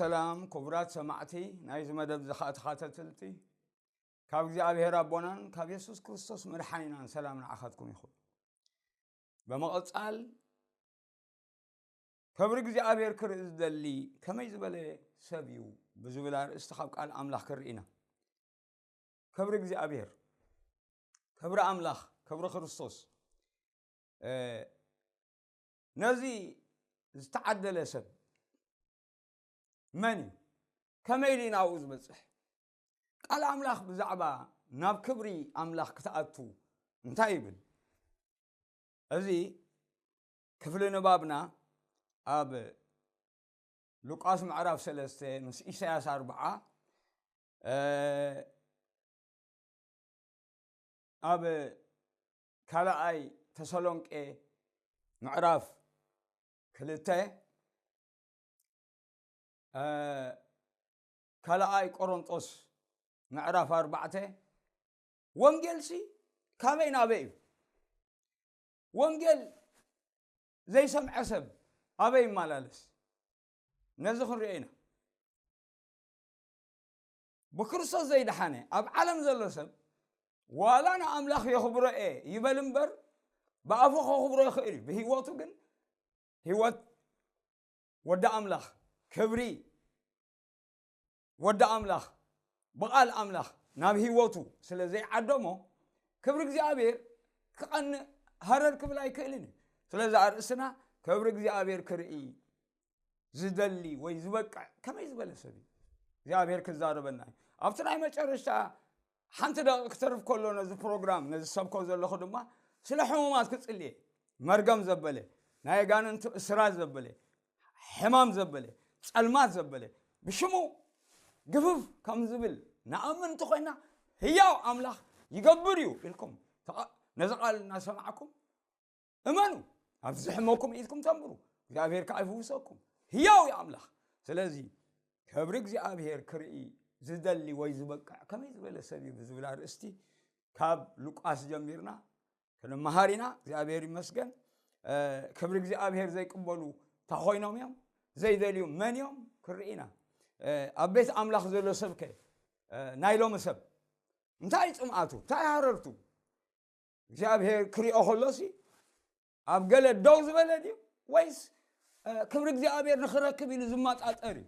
ሰላም ክቡራት ሰማዕቲ ናይዚ መደብ እዚ ኸኣ ተኻታተልቲ፣ ካብ እግዚኣብሔር ኣቦናን ካብ የሱስ ክርስቶስ መድሓኒናን ሰላም ንዓኻትኩም ይኹን። ብምቕጻል፣ ክብሪ እግዚኣብሔር ክርኢ ዝደሊ ከመይ ዝበለ ሰብ እዩ ብዝብል ኣርእስቲ ካብ ቃል ኣምላኽ ክርኢ ኢና። ክብሪ እግዚኣብሔር፣ ክብሪ ኣምላኽ፣ ክብሪ ክርስቶስ። እ፣ ነዚ ዝተዓደለ ሰብ መን እዩ? ከመይ ኢሉ እዩ ናብኡ ዝበጽሕ? ቃል ኣምላኽ ብዛዕባ ናብ ክብሪ ኣምላኽ ክትኣቱ እንታይ ይብል? እዚ ክፍሊ ንባብና ኣብ ሉቃስ ምዕራፍ ሰለስተ ምስ ኢሳያስ ኣርብዓ፣ እ፣ ኣብ ካልኣይ ተሰሎንቄ ምዕራፍ ክልተ፣ እ፣ ካልኣይ ቆሮንጦስ ምዕራፍ ኣርባዕተ፣ ወንጌልሲ ካበይ ናበይ እዩ? ወንጌል ዘይሰምዐ ሰብ ኣበይ ይመላለስ? ነዚ ክንሪኦ ኢና። ብክርስቶስ ዘይደሓነ ኣብ ዓለም ዘሎ ሰብ ዋላ ንኣምላኽ የኽብሮ እየ ይበል እምበር፣ ብኣፉ ከኽብሮ ይኽእል እዩ። ብህይወቱ ግን ህይወት ወዲ ኣምላኽ፣ ክብሪ ወዲ ኣምላኽ ብቓል ኣምላኽ ናብ ህይወቱ ስለ ዘይዓደሞ፣ ክብሪ እግዚኣብሔር ክቐንእ ሃረር ክብል ኣይክእልን እዩ። ስለዚ ኣርእስትና ክብሪ እግዚኣብሔር ክርኢ ዝደሊ ወይ ዝበቅዕ ከመይ ዝበለ ሰብ እዩ? እግዚኣብሔር ክዛረበና እዩ። ኣብቲ ናይ መጨረሽታ ሓንቲ ደቂቕ ክተርፍ ከሎ ነዚ ፕሮግራም፣ ነዚ ሰብኮ ዘለኹ ድማ ስለ ሕሙማት ክጽልየ፣ መርገም ዘበለ፣ ናይ ኣጋንንቲ እስራት ዘበለ፣ ሕማም ዘበለ፣ ጸልማት ዘበለ፣ ብሽሙ ግፍፍ ከም ዝብል ንኣምን እንተኾይና፣ ህያው ኣምላኽ ይገብር እዩ ኢልኩም ተቓ-፣ ነዚ ቃል እናሰማዕኩም እመኑ። ኣብ ዝሕመኩም ኢድኩም ተንብሩ፣ እግዚኣብሔር ከኣ ይፍውሰኩም። ህያው እዩ ኣምላኽ። ስለዚ ክብሪ እግዚኣብሔር ክርኢ ዝደሊ ወይ ዝበቅዕ ከመይ ዝበለ ሰብ እዩ ብዝብል ኣርእስቲ ካብ ሉቃስ ጀሚርና ክንመሃር ኢና። እግዚኣብሔር ይመስገን። እ፣ ክብሪ እግዚኣብሔር ዘይቅበሉ እንታይ ኮይኖም እዮም? ዘይደልዩ መን እዮም? ክርኢ ኢና። እ፣ ኣብ ቤት ኣምላኽ ዘሎ ሰብከ፣ እ፣ ናይ ሎሚ ሰብ እንታይ እዩ ጽምኣቱ? እንታይ እዩ ሃረርቱ? እግዚኣብሔር ክሪኦ ከሎሲ ኣብ ገለ ደው ዝበለ ድዩ? ወይስ፣ እ፣ ክብሪ እግዚኣብሔር ንኽረክብ ኢሉ ዝመጣጠር እዩ?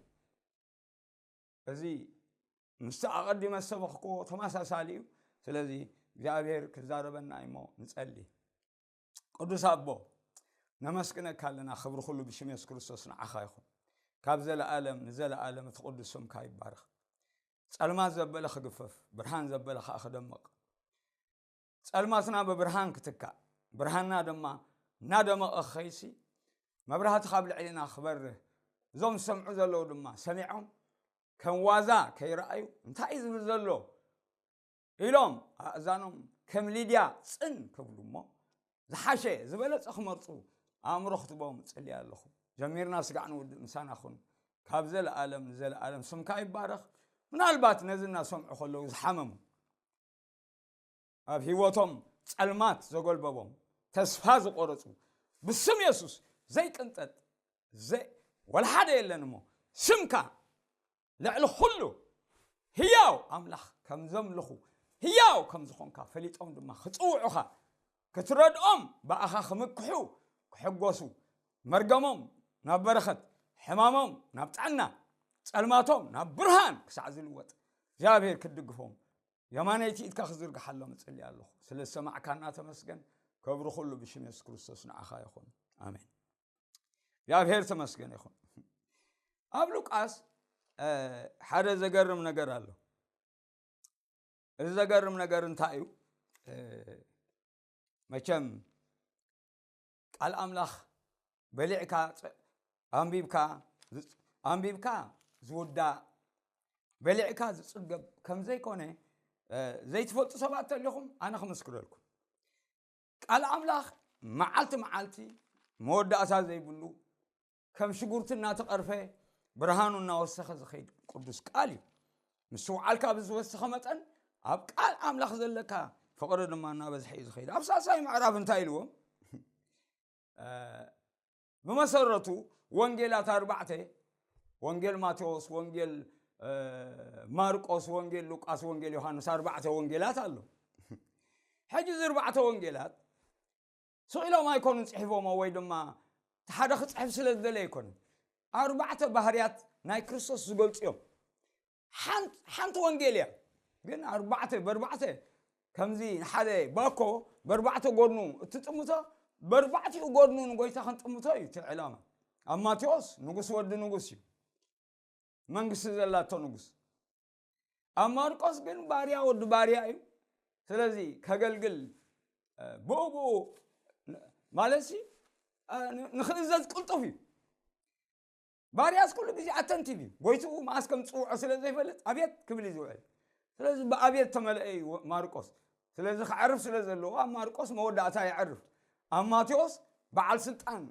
እዚ ምስቲ ኣቐዲመ ዝሰበኽክዎ ተመሳሳሊ እዩ። ስለዚ እግዚኣብሔር ክዛረበና እዩ እሞ ንጸሊ። ቅዱስ ኣቦ፣ ነመስግነካ ኣለና። ክብሪ ኩሉ ብሽም የሱስ ክርስቶስ ንዓኻ ይኹን። ካብ ዘለኣለም ንዘለኣለም እቲ ቅዱስ ስምካ ይባረኽ። ጸልማት ዘበለ ክግፈፍ፣ ብርሃን ዘበለ ከኣ ክደምቕ። ጸልማትና ብብርሃን ክትካእ፣ ብርሃንና ድማ እናደመቐ ክኸይሲ፣ መብራህቲ ካብ ልዕሊና ክበርህ፣ እዞም ዝሰምዑ ዘለዉ ድማ ሰሚዖም ከም ዋዛ ከይረኣዩ፣ እንታይ እዩ ዝብል ዘሎ ኢሎም ኣእዛኖም ከም ሊድያ ጽን ክብሉ እሞ፣ ዝሓሸ ዝበለጸ ክመርጹ ኣእምሮ ክትቦም እጽሊ ኣለኹ። ጀሚርና ስጋዕ ንውድእ ምሳና ኩን። ካብ ዘለኣለም ንዘለኣለም ስምካ ይባረኽ። ምናልባት ነዚ እናሰምዑ ከለዉ ዝሓመሙ፣ ኣብ ህይወቶም ጸልማት ዘጎልበቦም፣ ተስፋ ዝቆረጹ፣ ብስም የሱስ ዘይቅንጠጥ ዘ-፣ ወላ ሓደ የለን እሞ፣ ስምካ ልዕሊ ኩሉ ህያው ኣምላኽ ከም ዘምልኹ፣ ህያው ከም ዝኾንካ ፈሊጦም ድማ ክጽውዑኻ፣ ክትረድኦም፣ ብኣኻ ክምክሑ፣ ክሕጎሱ፣ መርገሞም ናብ በረኸት፣ ሕማሞም ናብ ጥዕና፣ ጸልማቶም ናብ ብርሃን ክሳዕ ዝልወጥ እግዚኣብሔር ክትድግፎም የማነይቲ ኢድካ ክዝርግሓሎም እጽሊ ኣለኹ። ስለ ዝሰማዕካና ተመስገን። ክብሪ ኩሉ ብሽም የሱስ ክርስቶስ ንዓኻ ይኹን። ኣሜን። እግዚኣብሔር ተመስገን ይኹን። ኣብ ሉቃስ፣ እ፣ ሓደ ዘገርም ነገር ኣሎ። እዚ ዘገርም ነገር እንታይ እዩ? እ፣ መቸም ቃል ኣምላኽ በሊዕካ፣ ጸ-፣ ኣንቢብካ፣ ዝ-፣ ኣንቢብካ ዝውዳእ፣ በሊዕካ ዝጽገብ ከም ዘይኮነ፣ እ፣ ዘይትፈልጡ ሰባት ተሊኹም፣ ኣነ ክምስክረልኩም። ቃል ኣምላኽ መዓልቲ መዓልቲ መወዳእታ ዘይብሉ፣ ከም ሽጉርቲ እናተቐርፈ፣ ብርሃኑ እናወሰኸ ዝኸይድ ቅዱስ ቃል እዩ። ምስትውዓልካ ብዝወሰኸ መጠን፣ ኣብ ቃል ኣምላኽ ዘለካ ፍቕሪ ድማ እናበዝሐ እዩ ዝኸይድ። ኣብ ሳልሳይ ምዕራፍ እንታይ ኢልዎም? እ፣ ብመሰረቱ ወንጌላት ኣርባዕተ ወንጌል ማቴዎስ፣ ወንጌል ማርቆስ፣ ወንጌል ሉቃስ፣ ወንጌል ዮሃንስ፣ ኣርባዕተ ወንጌላት ኣሎ። ሕጂ እዚ ኣርባዕተ ወንጌላት ስቕ ኢሎም ኣይኮኑን ጽሒፎሞ፣ ወይ ድማ ሓደ ክጽሕፍ ስለ ዝደለ ኣይኮኑን። ኣርባዕተ ባህርያት ናይ ክርስቶስ ዝገልጹ እዮም። ሓንቲ ወንጌል እያ፣ ግን ኣርባዕተ በርባዕተ፣ ከምዚ ንሓደ ባኮ በርባዕተ ጎድኑ እትጥምቶ፣ በርባዕቲኡ ጎድኑ ንጎይታ ክንጥምቶ እዩ እቲ ዕላማ። ኣብ ማቴዎስ ንጉስ ወዲ ንጉስ እዩ፣ መንግስቲ ዘላቶ ንጉስ። ኣብ ማርቆስ ግን ባርያ ወዲ ባርያ እዩ። ስለዚ ከገልግል ብኡ ብኡ ማለት ሲ ንክእዘዝ ቅልጡፍ እዩ። ባርያስ ኩሉ ግዜ ኣተንቲቭ እዩ። ጎይትኡ መዓስ ከም ዝፅውዖ ስለ ዘይፈልጥ ኣቤት ክብል እዩ ዝውዕል። ስለዚ ብኣቤት ተመልአ እዩ ማርቆስ። ስለዚ ክዓርፍ ስለ ዘለዎ ኣብ ማርቆስ መወዳእታ ይዓርፍ። ኣብ ማቴዎስ በዓል ስልጣን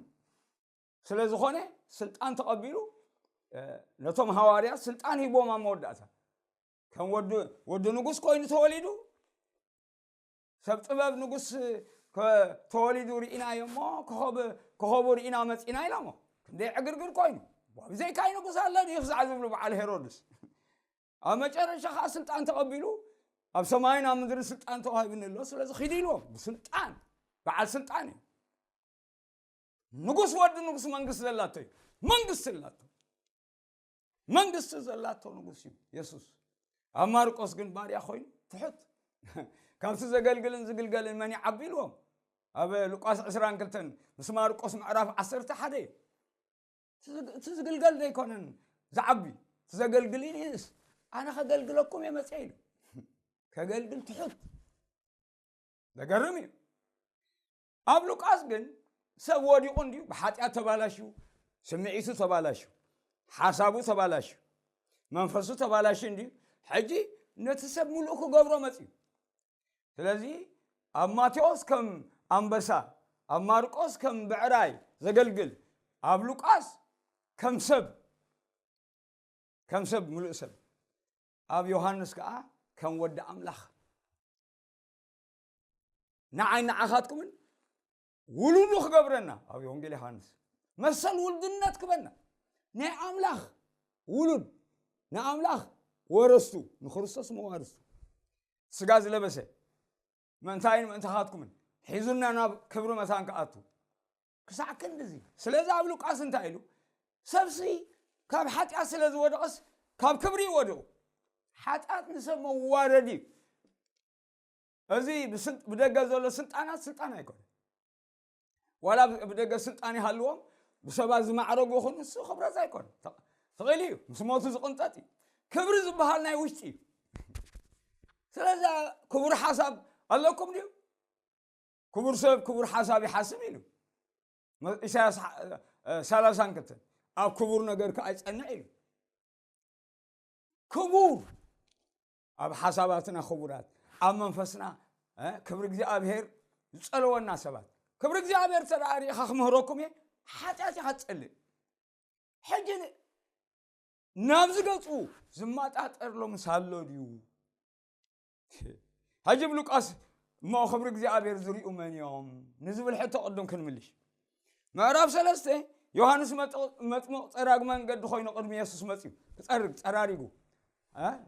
ስለ ዝኾነ ስልጣን ተቐቢሉ ነቶም ሃዋርያት ስልጣን ሂቦም ኣብ መወዳእታ ከም ወዲ ንጉስ ኮይኑ ተወሊዱ። ሰብ ጥበብ ንጉስ ተወሊዱ ርኢናዮ እሞ ኮኸቡ ርኢና መፂና ኢሎሞ። ክንደይ ዕግርግር ኮይኑ ብዘይካይ ንጉስ ኣሎ ድዩ ክሳዕ ዝብሉ በዓል ሄሮድስ። ኣብ መጨረሻ ከዓ ስልጣን ተቐቢሉ ኣብ ሰማይን ኣብ ምድሪ ስልጣን ተዋሂብኒ ኣሎ ስለዚ ኪዱ ኢልዎም። ብስልጣን በዓል ስልጣን እዩ። ንጉስ ወዲ ንጉስ መንግስቲ ዘላቶ እዩ። መንግስቲ ዘላቶ መንግስቲ ዘላቶ ንጉስ እዩ የሱስ። ኣብ ማርቆስ ግን ባርያ ኮይኑ ትሑት። ካብቲ ዘገልግልን ዝግልገልን መን ይዓቢ ኢልዎም። ኣብ ሉቃስ ዕስራን ክልተን ምስ ማርቆስ ምዕራፍ ዓሰርተ ሓደ እዩ። እቲ ዝግልገል ዘይኮነን ዝዓቢ፣ እቲ ዘገልግል ይንእስ። ኣነ ከገልግለኩም እየ መፅአ ኢሉ። ከገልግል ትሑት። ዘገርም እዩ። ኣብ ሉቃስ ግን ሰብ ወዲቑ እንድዩ ብሓጢኣት ተባላሽዩ፣ ስምዒቱ ተባላሽዩ፣ ሓሳቡ ተባላሽዩ፣ መንፈሱ ተባላሽዩ እንድዩ። ሕጂ ነቲ ሰብ ምሉእ ክገብሮ መፅዩ። ስለዚ ኣብ ማቴዎስ ከም ኣንበሳ፣ ኣብ ማርቆስ ከም ብዕራይ ዘገልግል፣ ኣብ ሉቃስ ከም ሰብ ከም ሰብ ምሉእ ሰብ፣ ኣብ ዮሃንስ ከዓ ከም ወዲ ኣምላኽ ንዓይ ንዓኻትኩምን ውሉዱ ክገብረና ኣብ ወንጌል ዮሃንስ መሰል ውልድነት ክበና ናይ ኣምላኽ ውሉድ ንኣምላኽ ወረስቱ ንክርስቶስ መዋርስቱ ስጋ ዝለበሰ ምእንታይን ምእንታኻትኩምን ሒዙና ናብ ክብሪ መታን ክኣቱ ክሳዕ ክንድዚ። ስለዚ ኣብ ሉቃስ እንታይ ኢሉ? ሰብሲ ካብ ሓጢኣት ስለ ዝወደቐስ ካብ ክብሪ ይወድቑ። ሓጢኣት ንሰብ መዋረድ እዩ። እዚ ብደገ ዘሎ ስልጣናት ስልጣን ኣይኮነ። ዋላ ብደገ ስልጣን ይሃልዎም ብሰባት ዝማዕረጉ ይኹን ንሱ ክብረት ኣይኮነ። ተቕል እዩ ምስ ሞቱ ዝቕንጠጥ እዩ። ክብሪ ዝበሃል ናይ ውሽጢ እዩ። ስለዚ ክቡር ሓሳብ ኣለኩም ድዩ? ክቡር ሰብ ክቡር ሓሳብ ይሓስብ ኢሉ ኢሳያስ ሰላሳን ክልተን ኣብ ክቡር ነገር ከዓ ይፀንዕ ኢሉ። ክቡር ኣብ ሓሳባትና ክቡራት ኣብ መንፈስና ክብሪ እግዚኣብሔር ዝፀለወና ሰባት ክብሪ እግዚኣብሔር ተደኣ ርኢኻ ክምህረኩም እየ። ሓጢኣት ኢኻ ትፀልእ። ሕጂ ናብዚ ገፁ ዝመጣጠር ሎምስ ኣሎ ድዩ? ሕጂ ብሉቃስ እሞ ክብሪ እግዚኣብሔር ዝሪኡ መን እዮም ንዝብል ሕቶ ቅድም ክንምልሽ። ምዕራፍ ሰለስተ ዮሃንስ መጥምቕ ፀራግ መንገዲ ኮይኑ ቅድሚ የሱስ መፅዩ ክፀርግ ፀራሪጉ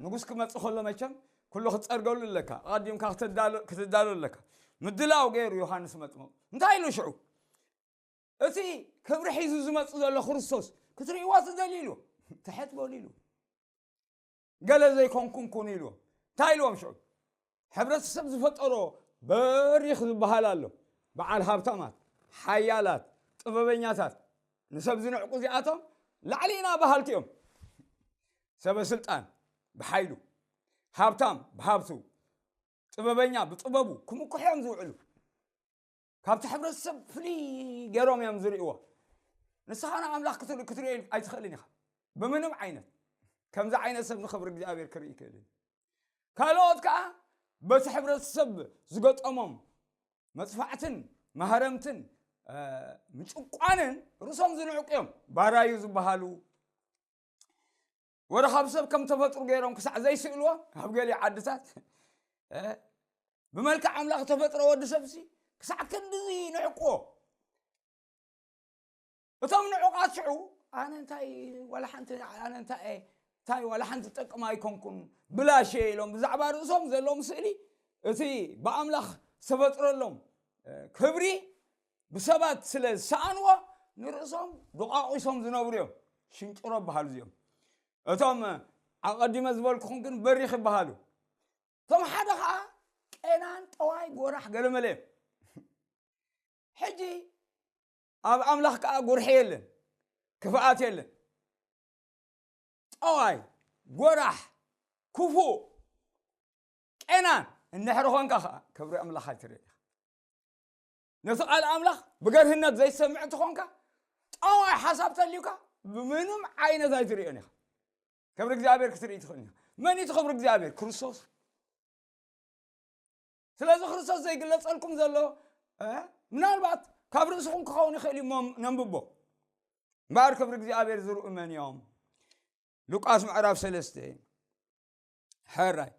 ንጉስ ክመፅእ ከሎ መቸም ኩሉ ክትፀርገሉ ኣለካ። ኣቐዲምካ ክትዳሎ ኣለካ። ምድላው ገይሩ ዮሃንስ መጥምቕ እንታይ ኢሉ ሽዑ? እቲ ክብሪ ሒዙ ዝመፅእ ዘሎ ክርስቶስ ክትርእይዎ ትደልዩ ኢልዎ። ትሕት በሉ ኢልዎ። ገለ ዘይኮንኩም ኩኑ ኢልዎ። እንታይ ኢልዎም ሽዑ? ሕብረተሰብ ዝፈጠሮ በሪኽ ዝበሃል ኣሎ። በዓል ሃብታማት፣ ሓያላት፣ ጥበበኛታት፣ ንሰብ ዝንዕቁ እዚኣቶም ላዕሊ ኢና በሃልቲ እዮም። ሰበ ስልጣን ብሓይሉ፣ ሃብታም ብሃብቱ፣ ጥበበኛ ብጥበቡ ክምኩሑ እዮም ዝውዕሉ። ካብቲ ሕብረተሰብ ፍልይ ገይሮም እዮም ዝርእይዎ። ንስኻ ንኣምላኽ ክትርኢ ኣይትኽእልን ኢኻ ብምንም ዓይነት። ከምዚ ዓይነት ሰብ ንኽብሪ እግዚኣብሔር ክርኢ ይክእልን። ካልኦት ከዓ በቲ ሕብረተሰብ ዝገጠሞም መፅፋዕትን ማህረምትን ምጭቋንን ርእሶም ዝንዕቁ እዮም። ባራዩ ዝበሃሉ ወረ ካብ ሰብ ከም ተፈጥሩ ገይሮም ክሳዕ ዘይስእልዎ ኣብ ገሊኡ ዓድታት ብመልክዕ ኣምላኽ ተፈጥሮ ወዲ ሰብሲ ክሳዕ ክንድዚ ንዕቅዎ። እቶም ንዑቓት ሽዑ ኣነ እንታይ ዋላ ሓንቲ ኣነ እንታይ እየ እንታይ ዋላ ሓንቲ ጠቅም ኣይኮንኩን ብላሽ እየ ኢሎም ብዛዕባ ርእሶም ዘለዎም ስእሊ እቲ ብኣምላኽ ዝተፈጥረሎም ክብሪ ብሰባት ስለ ዝሰኣንዎ ንርእሶም ድቋቂሶም ዝነብሩ እዮም። ሽንጭሮ በሃሉ እዚኦም። እቶም ኣቐዲመ ዝበልኩኹም ግን በሪኽ ይበሃሉ። እቶም ሓደ ከዓ ቄናን ጠዋይ ጎራሕ ገለመለ እዮም። ሕጂ ኣብ ኣምላኽ ከዓ ጉርሒ የለን፣ ክፍኣት የለን። ጠዋይ፣ ጎራሕ፣ ክፉእ፣ ቄናን እንድሕር ኾንካ ከዓ ክብሪ ኣምላኽ ኣይትርኢ ኢኻ። ነቲ ቃል ኣምላኽ ብገርህነት ዘይትሰምዕ እንተኾንካ ጠዋይ ሓሳብ ተልዩካ ብምንም ዓይነት ኣይትርእዮን ኢኻ። ክብሪ እግዚኣብሔር ክትርኢ ትኽእል ኢኻ። መን እዩ እቲ ክብሪ እግዚኣብሔር? ክርስቶስ። ስለዚ ክርስቶስ ዘይግለጸልኩም ዘሎ ምናልባት ካብ ርእስኹም ክኸውን ይኽእል እዩ። ነንብቦ እምበኣር ክብሪ እግዚኣብሔር ዝርእዩ መን እዮም? ሉቃስ ምዕራፍ ሰለስተ። ሕራይ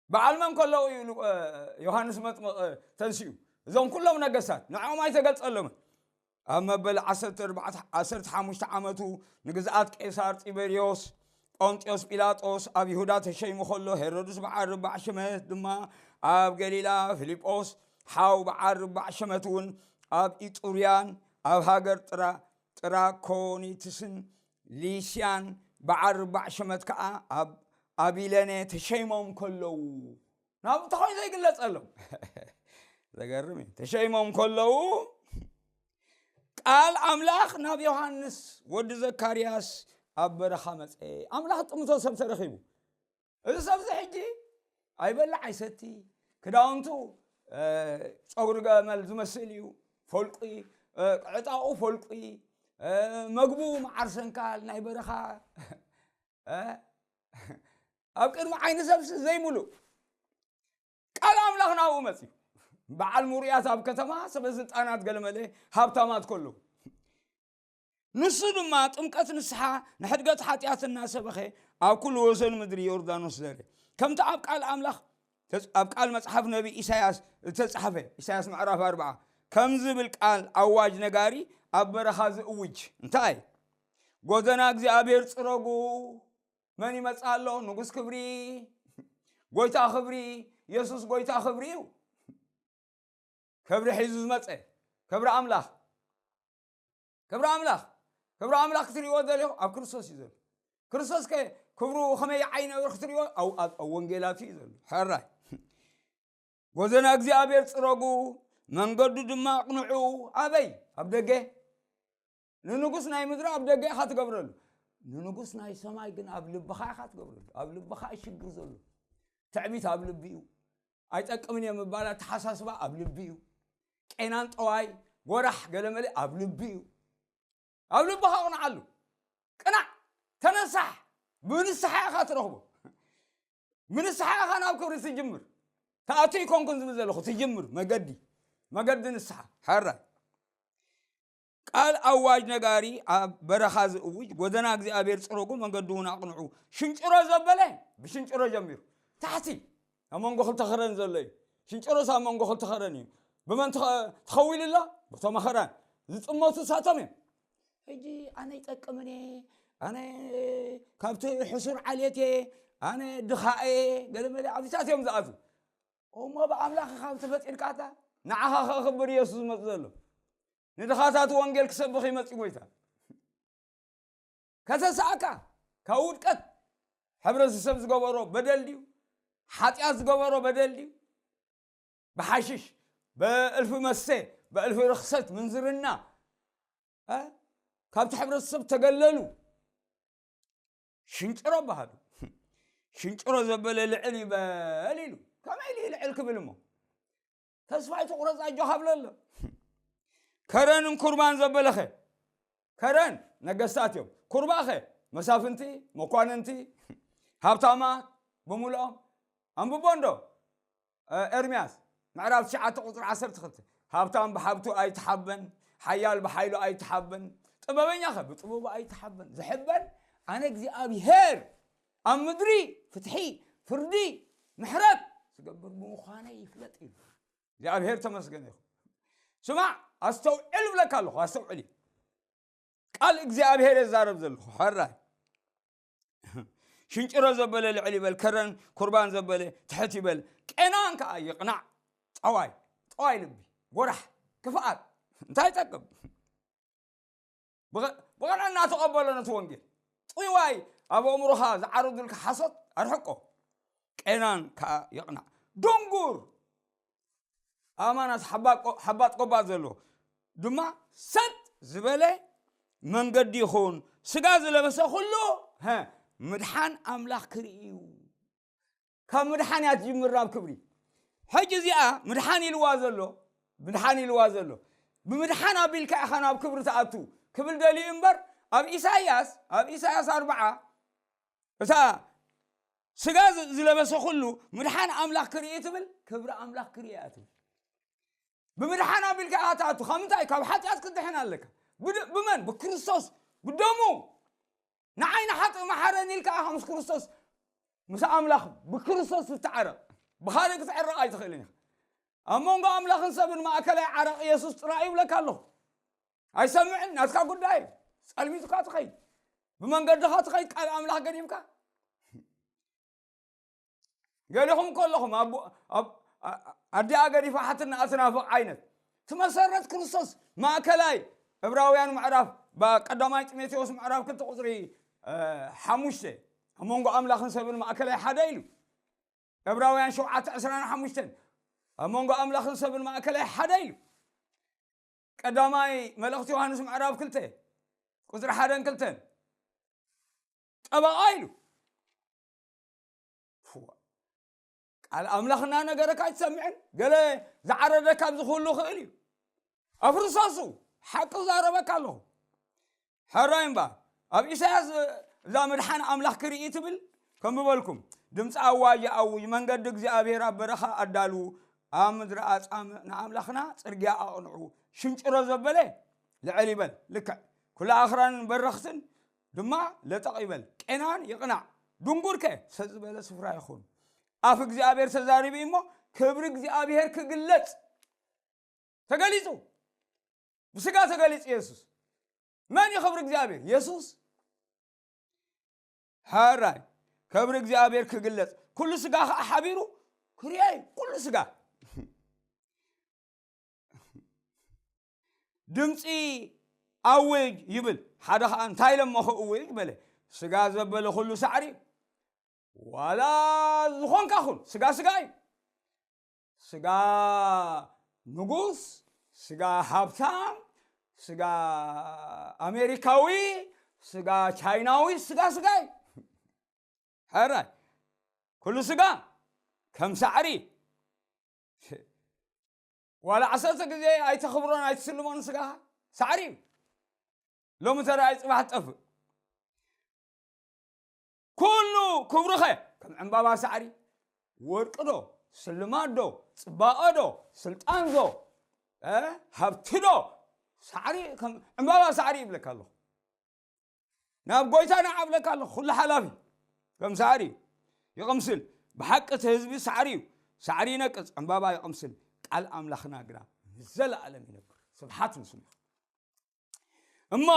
በዓል መን ከለዉ እዩ ዮሃንስ መጥምቕ ተንስኡ? እዞም ኩሎም ነገስታት ንዕኦም ኣይተገልጸሎምን። ኣብ መበል ዓሰርተ ሓሙሽተ ዓመቱ ንግዝኣት ቄሳር ጢበርዮስ ጶንጥዮስ ጲላጦስ ኣብ ይሁዳ ተሸይሙ ከሎ፣ ሄሮድስ በዓል ርባዕ ሽመት ድማ ኣብ ገሊላ፣ ፊልጶስ ሓው በዓል ርባዕ ሽመት እውን ኣብ ኢጡርያን ኣብ ሃገር ጥራኮኒትስን ሊስያን በዓል ርባዕ ሽመት ከዓ ኣብ ኣቢለነ ተሸይሞም ከለዉ፣ ናብ እንታይ ኮይኑ ዘይግለጸሎም? ዘገርም እዩ። ተሸይሞም ከለዉ ቃል ኣምላኽ ናብ ዮሃንስ ወዲ ዘካርያስ ኣብ በረኻ መጸ። ኣምላኽ ጥምቶ ሰብ ተረኺቡ። እዚ ሰብዚ ሕጂ ኣይበልዕ ኣይሰቲ፣ ክዳውንቱ ጸጉሪ ገመል ዝመስል እዩ፣ ፈልቁ፣ ዕጣቑ ፈልቁ፣ መግቡ መዓር ሰንካል ናይ በረኻ፣ ኣብ ቅድሚ ዓይኒ ሰብሲ ዘይምሉእ ቃል ኣምላኽ ናብኡ መጽዩ። በዓል ምሩያት ኣብ ከተማ፣ ሰበ ስልጣናት ገለመለ፣ ሃብታማት ከለዉ። ንሱ ድማ ጥምቀት ንስሓ ንሕድገት ሓጢኣት እናሰበኸ ኣብ ኩሉ ወሰን ምድሪ ዮርዳኖስ ዘረ። ከምቲ ኣብ ቃል ኣምላኽ ኣብ ቃል መጽሓፍ ነቢ ኢሳያስ ዝተጻሕፈ፣ ኢሳያስ ምዕራፍ ኣርብዓ፣ ከም ዝብል ቃል ኣዋጅ ነጋሪ ኣብ በረኻ ዝእውጅ እንታይ? ጎደና እግዚኣብሔር ጽረጉ። መን ይመጽእ ኣሎ? ንጉስ ክብሪ፣ ጎይታ ክብሪ፣ የሱስ ጎይታ ክብሪ እዩ። ክብሪ ሒዙ ዝመጸ ክብሪ ኣምላኽ፣ ክብሪ ኣምላኽ፣ ክብሪ ኣምላኽ ክትሪእዎ ደሊኹ ኣብ ክርስቶስ እዩ ዘሎ። ክርስቶስ ከ ክብሩ ከመይ ዓይነብር ክትሪእዎ ኣብ ወንጌላት እዩ ዘሎ። ሕራይ ጎደና እግዚኣብሔር ጽረጉ፣ መንገዱ ድማ ኣቕንዑ። ኣበይ? ኣብ ደገ። ንንጉስ ናይ ምድሪ ኣብ ደገ ኢኻ ትገብረሉ፣ ንንጉስ ናይ ሰማይ ግን ኣብ ልብኻ ኢኻ ትገብረሉ። ኣብ ልብኻ እዩ ሽግር ዘሎ። ትዕቢት ኣብ ልቢ እዩ። ኣይጠቅምን እየ ምባል ኣተሓሳስባ ኣብ ልቢ እዩ። ቄናን ጠዋይ ጎራሕ ገለመለ ኣብ ልቢ እዩ። ኣብ ልብኻ ኣቕንዓሉ። ቅናዕ፣ ተነሳሕ። ብንስሓ ኢኻ ትረኽቦ። ብንስሓ ኢኻ ናብ ክብሪ ትጅምር። ተኣቱ ኣይኮንኩን ዝብል ዘለኹ፣ ትጅምር መገዲ፣ መገዲ ንስሓ። ሕራይ ቃል ኣዋጅ ነጋሪ ኣብ በረኻ ዝእውጅ፣ ጎደና እግዚኣብሔር ጽረጉ፣ መንገዱ እውን ኣቕንዑ። ሽንጭሮ ዘበለ ብሽንጭሮ ጀሚሩ። ታሕቲ ኣብ መንጎ ክልተ ኸረን ዘሎ እዩ። ሽንጭሮስ ኣብ መንጎ ክልተ ኸረን እዩ። ብመን ተኸ-፣ ተኸዊሉ ኣሎ? በቶም ኣኸራን። ዝጥመቱ እሳቶም እዮም። ሕጂ ኣነ ይጠቅምን እየ፣ ኣነ ካብቲ ሕሱር ዓሌት እየ፣ ኣነ ድኻ እየ፣ ገለመለ ኣብዚታት እዮም ዝኣትዉ። እሞ ብኣምላኽ ካብ ተፈጢርካታ ንዓኻ ከኽብር ኢየሱስ ዝመጽእ ዘሎ። ንድኻታት ወንጌል ክሰብኽ ይመጽእ ጎይታ። ከተስኣካ ካብ ውድቀት፣ ሕብረተሰብ ዝገበሮ በደል ድዩ? ሓጢኣት ዝገበሮ በደል ድዩ? ብሓሽሽ፣ ብእልፊ መስተ፣ ብእልፊ ርኽሰት፣ ምንዝርና፣ እ? ካብቲ ሕብረተሰብ ተገለሉ። ሽንጭሮ በሃሉ። ሽንጭሮ ዘበለ ልዕል ይበል ኢሉ። ከመይ ኢሉ ልዕል ክብል እሞ? ተስፋ ኣይትቑረጽ ኣጆኻ ብሎ ኣሎ። ከረንን ኩርባን ዘበለኸ? ከረን ነገስታት እዮም። ኩርባኸ? መሳፍንቲ፣ መኳንንቲ፣ ሃብታማት ብምልኦም። ኣንብቦ እንዶ? እ፣ ኤርምያስ ምዕራፍ ትሽዓተ ቁጽሪ ዓሰርተ ክልተ። ሃብታም ብሃብቱ ኣይተሓበን፣ ሓያል ብሓይሉ ኣይተሓበን፣ ጥበበኛኸ ብጥበቡ ኣይተሓበን። ዝሕበን ኣነ እግዚኣብሄር ኣብ ምድሪ ፍትሒ፣ ፍርዲ፣ ምሕረት ዝገብር ብምዃነይ ይፍለጥ እዩ። እግዚኣብሄር ተመስገን ይኹን። ስማዕ፣ ኣስተውዕል እብለካ ኣለኹ፣ ኣስተውዕል እዩ። ቃል እግዚኣብሔር የዛረብ ዘለኹ። ሕራይ ሽንጭሮ ዘበለ ልዕል ይበል፣ ከረን ኩርባን ዘበለ ትሕት ይበል፣ ቄናን ከዓ ይቕናዕ። ጠዋይ ጠዋይ ልቢ፣ ጎራሕ፣ ክፍኣት እንታይ ይጠቅም? ብቐ- ብቐንዕና ተቐበሎ ነቲ ወንጌል። ጥዋይ ኣብ ኣእምሮኻ ዝዓረዱልካ ሓሶት ኣርሕቆ፣ ቄናን ከዓ ይቕናዕ። ድንጉር ኣማናት ሓባጥ ቆ- ሓባጥ ቆባጥ ዘሎ ድማ ሰጥ ዝበለ መንገዲ ይኹን። ስጋ ዝለበሰ ኩሉ ሀ፣ ምድሓን ኣምላኽ ክርኢ እዩ። ካብ ምድሓን እያ ትጅምር ናብ ክብሪ። ሕጂ እዚኣ ምድሓን ኢልዋ ዘሎ፣ ምድሓን ኢልዋ ዘሎ፣ ብምድሓን ኣቢልካ ኢኻ ናብ ክብሪ ትኣቱ ክብል ደልዩ እምበር፣ ኣብ ኢሳይያስ፣ ኣብ ኢሳይያስ ኣርብዓ፣ እታ ስጋ ዝ- ዝለበሰ ኩሉ ምድሓን ኣምላኽ ክርኢ ትብል፣ ክብሪ ኣምላኽ ክርኢ እያ ትብል። ብምድሓን ኣቢልካ ኢኻ ትኣቱ። ካብ ምንታይ? ካብ ሓጢኣት ክትድሕን ኣለካ። ብድ- ብመን? ብክርስቶስ፣ ብደሙ። ንዓይ ንሓጥእ መሓረኒ ኢልካ ኢኻ ምስ ክርስቶስ፣ ምስ ኣምላኽ ብክርስቶስ ትተዓረቕ። ብኻልእ ክትዕረቕ ኣይትኽእልን ኢኻ። ኣብ መንጎ ኣምላኽን ሰብን ማእከላይ ዓረቕ የሱስ ጥራይ ይብለካ ኣለኹ። ኣይሰምዕን፣ ናትካ ጉዳይ እዩ። ጸልሚትካ ትኸይድ፣ ብመንገድኻ ትኸይድ፣ ቃል ኣምላኽ ገዲፍካ። ገሊኹም ከለኹም ኣብ- ኣብ- ኣ- ኣዲኣ ገዲፋ ሓትናኣ ትናፍቕ ዓይነት ትመሰረት ክርስቶስ ማእከላይ። ዕብራውያን ምዕራፍ ባ- ቀዳማይ ጢሞቴዎስ ምዕራፍ ክልተ ቁፅሪ እ፣ ሓሙሽተ ኣብ መንጎ ኣምላኽን ሰብን ማእከላይ ሓደ ኢሉ። ዕብራውያን ሸውዓተ ዕስራን ሓሙሽተን ኣብ መንጎ ኣምላኽን ሰብን ማእከላይ ሓደ ኢሉ። ቀዳማይ መልእኽቲ ዮሃንስ ምዕራፍ ክልተ ቁፅሪ ሓደን ክልተን ጠበቓ ኢሉ። ፍዋ። ቃል ኣምላኽ እናነገረካ ኣይትሰምዕን? ገለ ዝዓረደካ ኣብዚ ኩሉ ክእል እዩ። ኣፍርሳሱ ሓቂ ዛረበካ ኣለኹ። ሕራይ እምባ ኣብ ኢሳያስ እዛ ምድሓን ኣምላኽ ክርኢ ትብል። ከም በልኩም ድምፂ ኣዋጅ ኣውጅ፣ መንገዲ እግዚኣብሔር ኣብ በረኻ ኣዳልዉ፣ ኣብ ምድሪ ኣጻምእ ንኣምላኽና ጽርግያ ኣቕንዑ። ሽንጭሮ ዘበለ ልዕል ይበል፣ ልክዕ ኩላ ኣኽራንን በረኽትን ድማ ለጠቕ ይበል። ቄናን ይቕናዕ፣ ድንጉርከ ሰጥ ዝበለ ስፍራ ይኹን። ኣፍ እግዚኣብሔር ተዛሪቡ እሞ ክብሪ እግዚኣብሔር ክግለጽ ተገሊጹ። ብስጋ ተገሊጹ የሱስ። መን እዩ ክብሪ እግዚኣብሔር? የሱስ። ሕራይ ክብሪ እግዚኣብሔር ክግለጽ ኩሉ ስጋ ኸዓ ሓቢሩ ክርኦ እዩ። ኩሉ ስጋ ድምፂ ኣውጅ ይብል። ሓደ ኸዓ እንታይ ኢለ እሞ ክእውጅ በለ። ስጋ ዘበለ ኩሉ ሳዕሪ እዩ። ዋላ ዝኾንካ ኩን ስጋ ስጋ እዩ። ስጋ ንጉስ፣ ስጋ ሃብታም፣ ስጋ ኣሜሪካዊ፣ ስጋ ቻይናዊ፣ ስጋ ስጋ እዩ። ሕራይ ኩሉ ስጋ ከም ሳዕሪ። ዋላ ዓሰርተ ግዜ ኣይተኽብሮን ኣይትስልሞን ስጋኻ ሳዕሪ እዩ። ሎሚ ተራእይ ጽባሕ ትጠፍእ። ኩሉ ክብሩኸ ከም ዕምባባ ሳዕሪ፣ ወርቂ ዶ፣ ስልማት ዶ፣ ጽባቐ ዶ፣ ስልጣን ዶ፣ እ፣ ሃብቲ ዶ፣ ሳዕሪ፣ ከም ዕምባባ ሳዕሪ ይብለካ ኣለኹ። ናብ ጎይታ ንዓብለካ ኣለኹ። ኩሉ ሓላፊ ከም ሳዕሪ እዩ። ይቕምስል። ብሓቂ እቲ ህዝቢ ሳዕሪ እዩ። ሳዕሪ ይነቅጽ፣ ዕምባባ ይቕምስል። ቃል ኣምላኽና ግና ንዘለኣለም ይነብር። ስብሓት ንስሙ። እሞ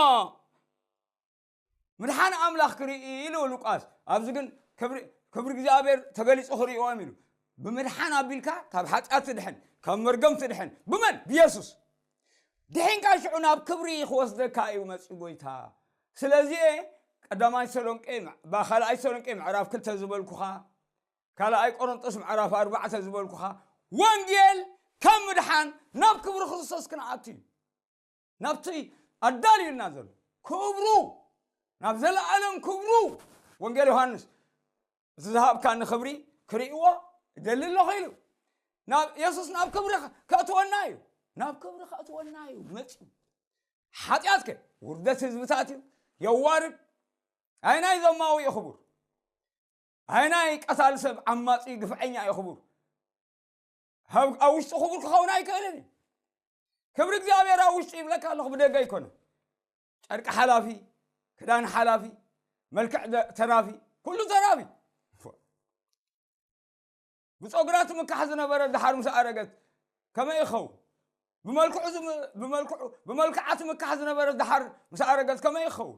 ምድሓን ኣምላኽ ክርኢ ኢሉ ሉቃስ። ኣብዚ ግን ክብሪ ክብሪ እግዚኣብሔር ተገሊጹ ክርእዎም ኢሉ። ብምድሓን ኣቢልካ ካብ ሓጢኣት ትድሕን፣ ካብ መርገም ትድሕን። ብመን? ብየሱስ። ድሒንካ ሽዑ ናብ ክብሪ ክወስደካ እዩ መጺኡ ጎይታ። ስለዚ ቀዳማይ ተሰሎንቄ፣ ካልኣይ ተሰሎንቄ ምዕራፍ ክልተ ዝበልኩኻ፣ ካልኣይ ቆሮንጦስ ምዕራፍ ኣርባዕተ ዝበልኩኻ፣ ወንጌል ከም ምድሓን ናብ ክብሪ ክርስቶስ ክንኣቱ እዩ። ናብቲ ኣዳልዩልና ዘሎ ክብሩ፣ ናብ ዘለኣለም ክብሩ። ወንጌል ዮሃንስ እቲ ዝሃብካኒ ክብሪ ክርእይዎ እደሊ ኣለኹ ኢሉ። ናብ የሱስ ናብ ክብሪ ከእትወና እዩ፣ ናብ ክብሪ ከእትወና እዩ መፂኡ። ሓጢኣትከ ውርደት ህዝብታት እዩ፣ የዋርድ። ኣይናይ ዘማዊ እዩ ክቡር፣ ኣይናይ ቀታል ሰብ ዓማፂ ግፍዐኛ እዩ ክቡር። ኣብ ውሽጢ ክቡር ክኸውን ኣይክእልን እዩ። ክብሪ እግዚኣብሔር ኣብ ውሽጢ ይብለካ ኣለኹ፣ ብደገ ኣይኮነ። ጨርቂ ሓላፊ፣ ክዳን ሓላፊ፣ መልክዕ ተራፊ፣ ኩሉ ተራፊ። ብፀጉራ ትምካሕ ዝነበረ ድሓር ምስ ኣረገት ከመይ ይኸውን? ብመልክዑ ዝም- ብመልክዑ ብመልክዓ ትምካሕ ዝነበረት ደሓር ምስ ኣረገት ከመይ ይኸውን?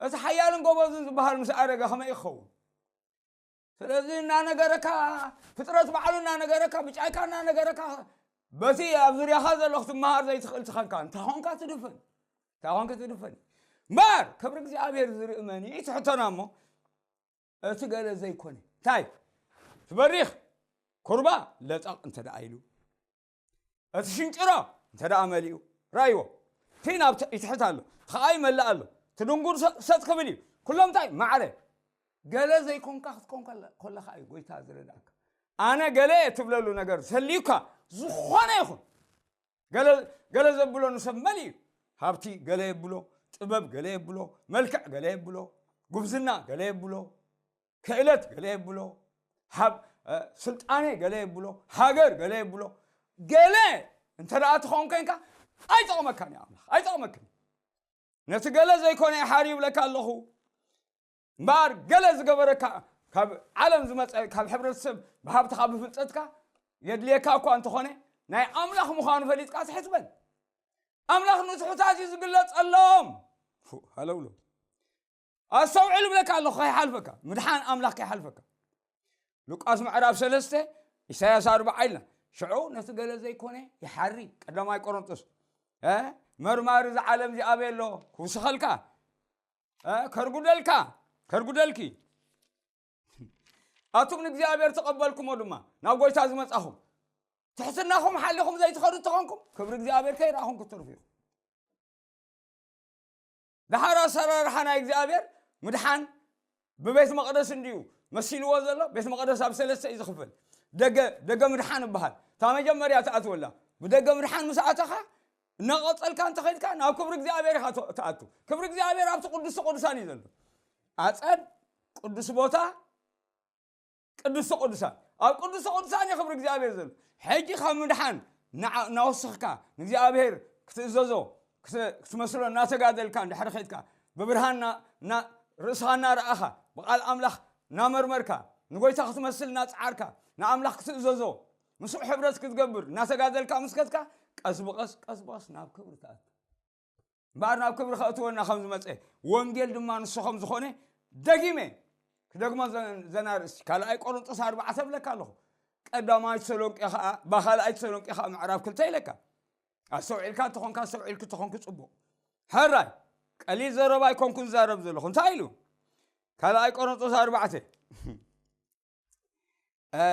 እቲ ሓያልን ጎበዝን ዝበሃል ምስ ኣረገ ከመይ ይኸውን? ስለዚ እናነገረካ፣ ፍጥረት ባዕሉ እናነገረካ፣ ብጫይካ እናነገረካ፣ በቲ ኣብ ዙርያኻ ዘሎ ክትመሃር ዘይትኽእል ትኸንካ እንታይ ኾንካ ትድፈን? እንታይ ኾንካ ትድፈን? እምበር ክብሪ እግዚኣብሔር ዝርኢ መን እዩ? ትሕቶና እሞ እቲ ገለ ዘይኮነ እንታይ ትበሪኽ? ኩርባ ለጠቕ እንተ ደኣ ኢሉ፣ እቲ ሽንጭሮ እንተ ደኣ መሊኡ፣ ራእይዎ፣ እቲ ናብ ት- ይትሕት ኣሎ፣ ኸኣ ይመልእ ኣሎ፣ እቲ ድንጉር ሰ- ሰጥ ክብል እዩ። ኩሎም እንታይ ማዕረ ገለ ዘይኮንካ ክትኮን ከለ- ከለኻ እዩ ጎይታ ዝረዳእካ። ኣነ ገለ እየ ትብለሉ ነገር ዘልዩካ ዝኾነ ይኹን ገለ ገለ ዘብሎ ንሰብ መን እዩ? ሃብቲ ገለ የብሎ፣ ጥበብ ገለ የብሎ፣ መልክዕ ገለ የብሎ፣ ጉብዝና ገለ የብሎ፣ ክእለት ገለ የብሎ፣ ሃብ እ፣ ስልጣኔ ገለ የብሎ፣ ሃገር ገለ የብሎ። ገለ እንተ ደኣ ትኸውን ኮንካ ኣይጠቕመካን እዩ ኣምላኽ፣ ኣይጠቕመክን። ነቲ ገለ ዘይኮነ ይሓር ይብለካ ኣለኹ። እምበኣር ገለ ዝገበረካ ካብ ዓለም ዝመጸ ካብ ሕብረተሰብ ብሃብትኻ ብፍልጠትካ የድልየካ እኳ እንተኾነ ናይ ኣምላኽ ምዃኑ ፈሊጥካ ትሕት በል። ኣምላኽ ንትሑታት እዩ ዝግለጸሎም። ፉ፣ ሃለውሎ። ኣስተውዕል እብለካ ኣለኹ፣ ከይሓልፈካ ምድሓን ኣምላኽ ከይሓልፈካ። ሉቃስ ምዕራፍ ሰለስተ ኢሳያስ ኣርባዓ ኢልና ሽዑ ነቲ ገለ ዘይኮነ ይሓሪ። ቀዳማይ ቆሮንጦስ እ፣ መርማሪ እዚ ዓለም እዚ ኣበይ ኣሎ? ክውስኸልካ እ፣ ከርጉደልካ ከርጉደልኪ። ኣቱም ንእግዚኣብሔር ተቐበልኩሞ ድማ ናብ ጎይታ ዝመጻኹም ትሕትናኹም ሓሊኹም ዘይትኸዱ ተኾንኩም ክብሪ እግዚኣብሔር ከይረኣኹም ክትተርፉ ኢኹም። ደሓር ኣሰራርሓ ናይ እግዚኣብሔር ምድሓን ብቤት መቕደስ እንድዩ መሲልዎ ዘሎ። ቤት መቕደስ ኣብ ሰለስተ እዩ ዝኽፈል። ደገ ደገ ምድሓን ይበሃል። እታ መጀመርያ ትኣትወላ ብደገ ምድሓን ምስ ኣተኻ እናቐጸልካ እንተኸድካ ናብ ክብሪ እግዚኣብሔር ኢኻ ት- ትኣቱ። ክብሪ እግዚኣብሔር ኣብቲ ቅዱስ ቅዱሳን እዩ ዘሎ። ኣጸድ ቅዱስ ቦታ ቅዱስ ቅዱሳን ኣብ ቅዱስ ቅዱሳን እዩ ክብሪ እግዚኣብሔር ዘሎ። ሕጂ ካብ ምድሓን ንዓ- እናወሰኽካ ንእግዚኣብሔር ክትእዘዞ ክት- ክትመስሎ እናተጋደልካ እንድሕር ኸድካ ብብርሃን ና- ና- ርእስኻ እናረኣኻ ብቓል ኣምላኽ እናመርመርካ ንጎይታ ክትመስል እናጸዓርካ ንኣምላኽ ክትእዘዞ ምስኡ ሕብረት ክትገብር እናተጋደልካ ምስ ከድካ ቀስ ብቐስ ቀስ ብቐስ ናብ ክብሪ ትኣቱ። እምበኣር ናብ ክብሪ ከእትወና ከም ዝመጸ ወንጌል ድማ ንሱ ከም ዝኾነ ደጊመ ክደግሞ ዘ- ዘናርእሲ ካልኣይ ቆሮንጦስ ኣርባዕተ እብለካ ኣለኹ። ቀዳማይ ተሰሎንቄ ኸኣ ብኻልኣይ ተሰሎንቄ ኸኣ ምዕራፍ ክልተ ኢለካ። ኣስተውዒልካ እንተኾንካ ኣስተውዒልክ እንተኾንክ ጽቡቕ። ሕራይ ቀሊል ዘረባ ኣይኮንኩን ዝዛረብ ዘለኹ። እንታይ ኢሉ? ካልኣይ ቆሮንጦስ ኣርባዕተ እ፣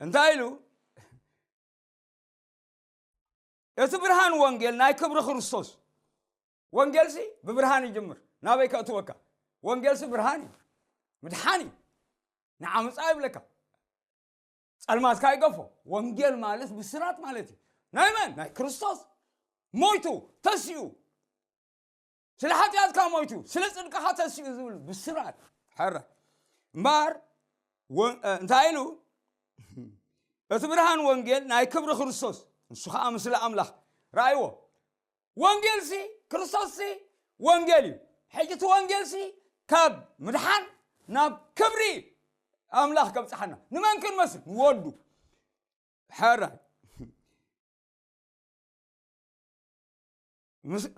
እንታይ ኢሉ? እቲ ብርሃን ወንጌል ናይ ክብሪ ክርስቶስ። ወንጌልሲ ብብርሃን ይጅምር። ናበይ ከእትወካ? ወንጌልሲ ብርሃን እዩ፣ ምድሓን እዩ። ንዓመፃ ይብለካ፣ ጸልማትካ ይገፎ። ወንጌል ማለት ብስራት ማለት እዩ። ናይ መን? ናይ ክርስቶስ። ሞይቱ ተሲኡ፣ ስለ ሓጢኣትካ ሞይቱ ስለ ጽድቅኻ ተሲኡ ዝብል ብስራት። ሕረ እምበኣር ወ- እ፣ እንታይ ኢሉ? እቲ ብርሃን ወንጌል ናይ ክብሪ ክርስቶስ፣ ንሱ ኸዓ ምስሊ ኣምላኽ። ረኣይዎ። ወንጌልሲ ክርስቶስሲ ወንጌል እዩ። ሕጂ እቲ ወንጌልሲ ካብ ምድሓን ናብ ክብሪ ኣምላኽ ከብጽሓና። ንመን ክንመስል? ንወዱ። ሕራይ ምስ-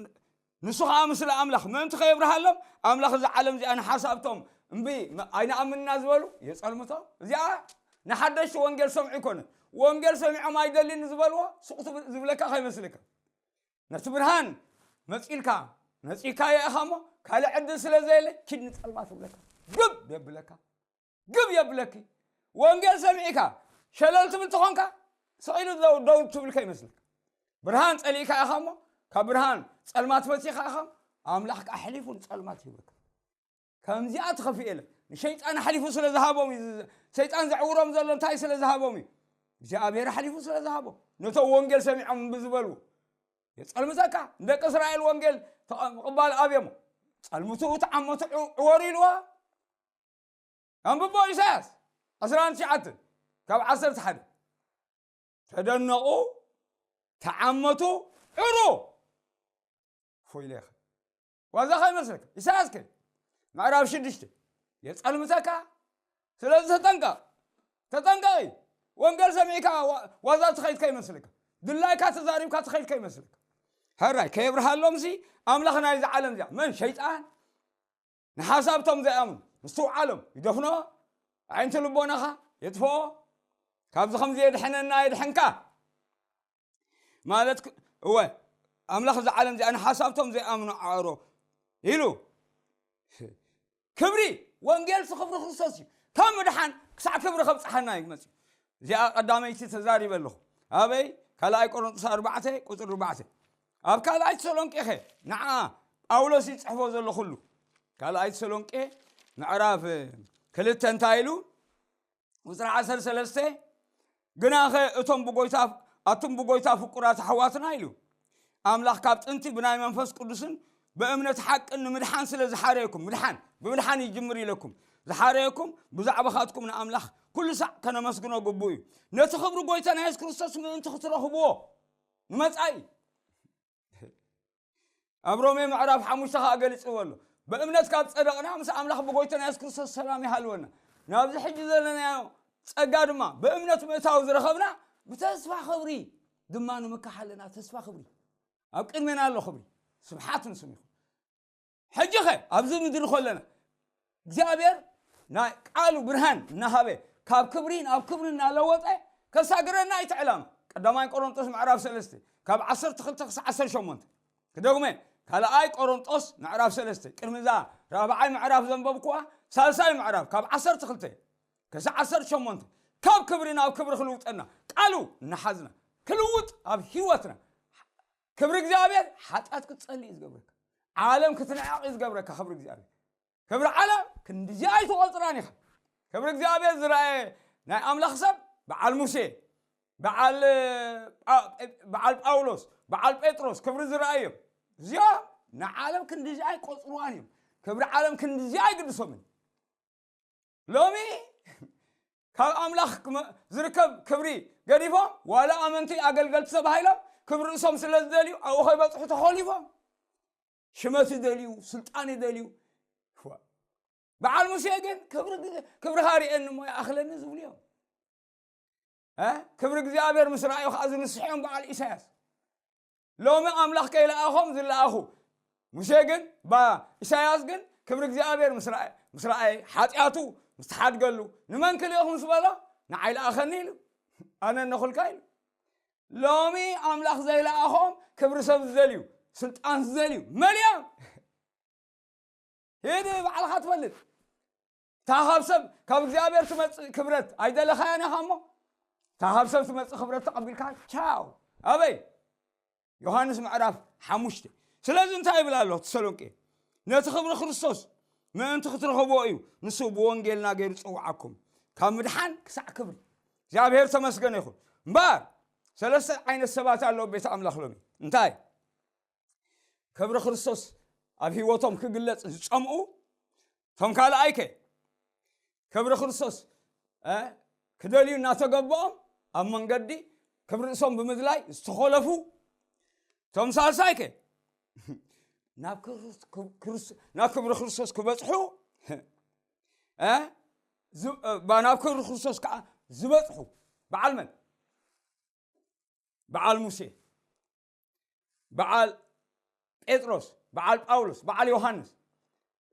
ንሱ ኸዓ ምስለ ኣምላኽ ምእንቲ ከየብርሃሎም ኣምላኽ እዛ ዓለም እዚኣ ንሓሳብቶም እምቢ፣ መ- ኣይንኣምንና ዝበሉ የጸልምቶም። እዚኣ ንሓደሽቲ ወንጌል ሰምዑ ኣይኮነን። ወንጌል ሰሚዖም ኣይደልን ዝበልዎ ሱቕ ትብል- ዝብለካ ከይመስልካ። ነቲ ብርሃን መጺልካ መጺካ የእኻ እሞ ካልእ ዕድል ስለ ዘየለ ኪድ ንጸልማት ይብለካ፣ ግብ የብለካ። ግብ የብለኪ። ወንጌል ሰሚዕካ ሸለል ትብል ተኾንካ ስቕ ኢሉ ደው ደው ትብል ከይመስልካ። ብርሃን ጸሊእካ ኢኻ እሞ ካብ ብርሃን ጸልማት ፈቲኻ ኢኻ። ኣምላኽ ከኣ ኣሕሊፉ ንጸልማት ይህበካ። ከምዚኣ ትኸፍእ የለን። ንሸይጣን ኣሕሊፉ ስለ ዝሃቦም እዩ። ዝ- ሰይጣን ዘዕውሮም ዘሎ እንታይ ስለ ዝሃቦም እዩ? እግዚኣብሔር ኣሕሊፉ ስለ ዝሃቦም ነቶም ወንጌል ሰሚዖም እምቢ ዝበልዎ። የጸልምተካ። ንደቂ እስራኤል ወንጌል ተቐ- ምቕባል ኣብዮሞ ጸልምቱ ተዓመቱ ዕወሩ ኢልዎ። ኣንብቦ ኢሳያስ ዕስራን ትሽዓተን ካብ ዓሰርተ ሓደ። ተደነቑ፣ ተዓመቱ፣ ዕሩ። እፎይ ኢለ ኢኻ። ዋዛ ከይመስለካ። ኢሳያስ ከ ምዕራፍ ሽዱሽተ የጸልምተካ። ስለዚ ተጠንቀቕ። ተጠንቀቒ። ወንጌል ሰሚዕካ ዋ- ዋዛ ትኸይድ ከይመስልካ፣ ድላይካ ተዛሪብካ ትኸይድ ከይመስልካ። ሕራይ ከየብርሃሎም ሲ ኣምላኽ ናይዚ ዓለም እዚኣ መን ሸይጣን ንሓሳብቶም ዘይኣምኑ ምስትውዓሎም ይደፍኖ፣ ኣዒንቲ ልቦናኻ የጥፍኦ። ካብዚ ከምዚ የድሕነና የድሕንካ ማለት ክ- እወ ኣምላኽ እዚ ዓለም እዚኣ ንሓሳብቶም ዘይኣምኑ ዓዕሮ ኢሉ። ክብሪ ወንጌል ሲ ክብሪ ክርስቶስ እዩ። ካብ ምድሓን ክሳዕ ክብሪ ከብፅሓና እዩ መፅዩ። እዚኣ ቀዳመይቲ ተዛሪበ ኣለኹ። ኣበይ? ካልኣይ ቆሮንጦስ ኣርባዕተ ቁፅሪ ኣርባዕተ። ኣብ ካልኣይ ተሰሎንቄኸ ንዓ ጳውሎስ ይፅሕፎ ዘሎ ኩሉ። ካልኣይ ተሰሎንቄ ምዕራፍ ክልተ እንታይ ኢሉ? ቁፅሪ ዓሰርተ ሰለስተ፣ ግናኸ እቶም ብጎይታ ኣቱም ብጎይታ ፍቁራት ኣሕዋትና ኢሉ፣ ኣምላኽ ካብ ጥንቲ ብናይ መንፈስ ቅዱስን ብእምነት ሓቅን ንምድሓን ስለ ዝሓረየኩም፣ ምድሓን ብምድሓን ይጅምር ኢለኩም ዝሓረየኩም፣ ብዛዕባኻትኩም ንኣምላኽ ኩሉ ሳዕ ከነመስግኖ ግቡእ እዩ። ነቲ ክብሪ ጎይታና የሱስ ክርስቶስ ምእንቲ ክትረኽብዎ ንመጻኢ ኣብ ሮሜ ምዕራፍ ሓሙሽተ ኸኣ ገሊጽዎ ኣሎ። ብእምነት ካብ ጸደቕና ምስ ኣምላኽ ብጎይታና የሱስ ክርስቶስ ሰላም ይሃልወና። ናብዚ ሕጂ ዘለናዮ ጸጋ ድማ ብእምነት ምእታው ዝረኸብና ብተስፋ ክብሪ ድማ ንምካሕ ኣለና። ተስፋ ክብሪ ኣብ ቅድሜና ኣሎ ክብሪ። ስብሓት ንስሙ ይኹን። ሕጂ ኸ ኣብዚ ምድሪ ከለና እግዚኣብሔር ናይ ቃሉ ብርሃን እናሃበ ካብ ክብሪ ናብ ክብሪ እናለወጠ ከሳግረና እዩ እቲ ዕላማ። ቀዳማይ ቆሮንጦስ ምዕራፍ ሰለስተ ካብ ዓሰርተ ክልተ ክሳዕ ዓሰርተ ሸሞንተ ክደግመ። ካልኣይ ቆሮንጦስ ምዕራፍ ሰለስተ ቅድሚ እዛ ራብዓይ ምዕራፍ ዘንበብኩዋ ሳልሳይ ምዕራፍ ካብ ዓሰርተ ክልተ ክሳዕ ዓሰርተ ሸሞንተ ካብ ክብሪ ናብ ክብሪ ክልውጠና ቃሉ እናሓዝና ክልውጥ ኣብ ህይወትና ክብሪ እግዚኣብሔር ሓጢኣት ክትጸሊ እዩ ዝገብረካ። ዓለም ክትንዕቕ እዩ ዝገብረካ ክብሪ እግዚኣብሔር። ክብሪ ዓለም ክንድዚኣ ኣይትቆጽራን ኢኻ። ክብሪ እግዚኣብሔር ዝረኣየ ናይ ኣምላኽ ሰብ በዓል ሙሴ፣ በዓል ጳ- በዓል ጳውሎስ፣ በዓል ጴጥሮስ ክብሪ ዝረኣዮም እዚኦም ንዓለም ክንድዚኣ ኣይቆጽርዋን እዮም። ክብሪ ዓለም ክንድዚኣ ኣይግድሶምን። ሎሚ ካብ ኣምላኽ ክመ- ዝርከብ ክብሪ ገዲፎም ዋላ ኣመንቲ ኣገልገልቲ ተባሂሎም ክብሪ ርእሶም ስለ ዝደልዩ ኣብኡ ከይበፅሑ ተኾሊፎም ሽመት ይደልዩ፣ ስልጣን ይደልዩ። ዋ። በዓል ሙሴ ግን ክብሪ- ክብርኻ ርኤኒ እሞ ይኣኽለኒ ዝብሉ እዮም። እ? ክብሪ እግዚኣብሔር ምስ ረኣዩ ከዓ ዝንስሑ እዮም በዓል ኢሳያስ። ሎሚ ኣምላኽ ከይለኣኾም ዝለኣኹ ሙሴ ግን ባ ኢሳያስ ግን ክብሪ እግዚኣብሔር ምስ ረኣየ ምስ ረኣየ ሓጢኣቱ ምስ ተሓድገሉ ንመን ክልእኹ ምስ በሎ ንዓይ ለኣኸኒ ኢሉ ኣነ እነኹልካ ኢሉ። ሎሚ ኣምላኽ ዘይለኣኾም ክብሪ ሰብ ዝደልዩ ስልጣን ዝደልዩ መን እዮም? ሂድ ባዕልኻ ትፈልጥ። እታ ካብ ሰብ ካብ እግዚኣብሔር ትመፅእ ክብረት ኣይደለኻያን ኢኻ እሞ እታ ካብ ሰብ ትመፅእ ክብረት ተቐቢልካ ቻው። ኣበይ? ዮሃንስ ምዕራፍ ሓሙሽተ። ስለዚ እንታይ ይብል ኣሎ ተሰሎንቄ? ነቲ ክብሪ ክርስቶስ ምእንቲ ክትረኽብዎ እዩ ንሱ ብወንጌልና ገይሩ ዝፅውዓኩም ካብ ምድሓን ክሳዕ ክብሪ እግዚኣብሔር ተመስገነ ይኹን። እምበኣር ሰለስተ ዓይነት ሰባት ኣለዉ ቤት ኣምላኽ ሎሚ እንታይ ክብሪ ክርስቶስ ኣብ ህይወቶም ክግለጽ ዝጸምኡ እቶም ካልኣይከ ክብሪ ክርስቶስ እ ክደልዩ እናተገበኦም ኣብ መንገዲ ክብሪ ርእሶም ብምድላይ ዝተኾለፉ እቶም ሳልሳይከ ናብ ክርስ- ክርስ- ናብ ክብሪ ክርስቶስ ክበጽሑ እ ዝ- እ፣ ባ- ናብ ክብሪ ክርስቶስ ከዓ ዝበጽሑ በዓል መን በዓል ሙሴ በዓል ጴጥሮስ በዓል ጳውሎስ በዓል ዮሃንስ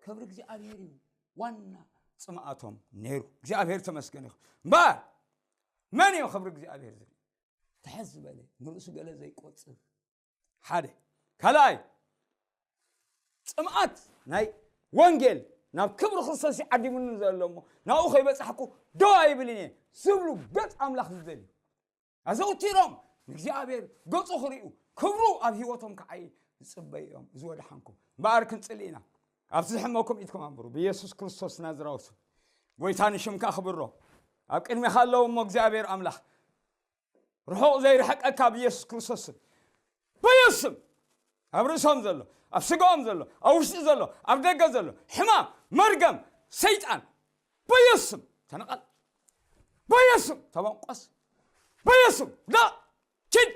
ክብሪ እግዚኣብሔር እዩ ዋና ፅምኣቶም ነይሩ። እግዚኣብሔር ተመስገን ይኹን። እምበር መን እዩ ክብሪ እግዚኣብሔር ዝርኢ? ትሕት ዝበለ ንርእሱ ገለ ዘይቆፅር ሓደ ካልኣይ ፅምኣት ናይ ወንጌል ናብ ክብሪ ክርስቶስ ይዓዲሙኒ ዘሎ እሞ ናብኡ ከይበፃሕኩ ደው ኣይብልን እየ ዝብሉ ገፅ ኣምላኽ ዝደልዩ ኣዘውቲሮም ንእግዚኣብሔር ገፁ ክርእዩ ክብሩ ኣብ ህይወቶም ክዓይ ዝፅበዩ እዮም። እዚ ወደሓንኩም እምበኣር ክንፅሊ ኢና። ኣብቲ ዝሕመኩም ኢድኩም ኣንብሩ። ብኢየሱስ ክርስቶስ ናዝራዊ ስም ጎይታ ንሽምካ ክብሮ ኣብ ቅድሜኻ ኣለዉ እሞ እግዚኣብሔር ኣምላኽ ርሑቕ ዘይርሕቀካ ብኢየሱስ ክርስቶስ ስም ብኢየሱስ ስም ኣብ ርእሶም ዘሎ ኣብ ስጋኦም ዘሎ ኣብ ውሽጢ ዘሎ ኣብ ደገ ዘሎ ሕማም መርገም ሰይጣን በየስም ተነቐል በየስም ተበንቆስ በየስም ዳ ኪድ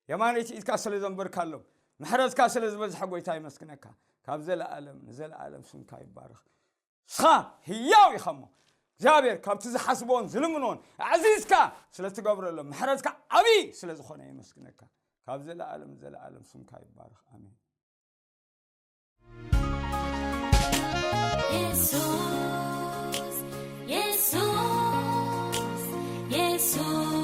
የማነይቲ ኢድካ ስለ ዘንበርካሎም ምሕረትካ ስለ ዝበዝሐ ጎይታ ይመስግነካ ካብ ዘለኣለም ንዘለኣለም ስምካ ይባረኽ ስኻ ህያው ኢኻ እሞ እግዚኣብሔር ካብቲ ዝሓስቦን ዝልምኖን ኣዕዚዝካ ስለ ትገብረሎም ምሕረትካ ዓብዪ ስለ ዝኾነ የመስግነካ። ካብ ዘለኣለም ዘለኣለም ስምካ ይባረኽ። ኣሜን። የሱስ የሱስ የሱስ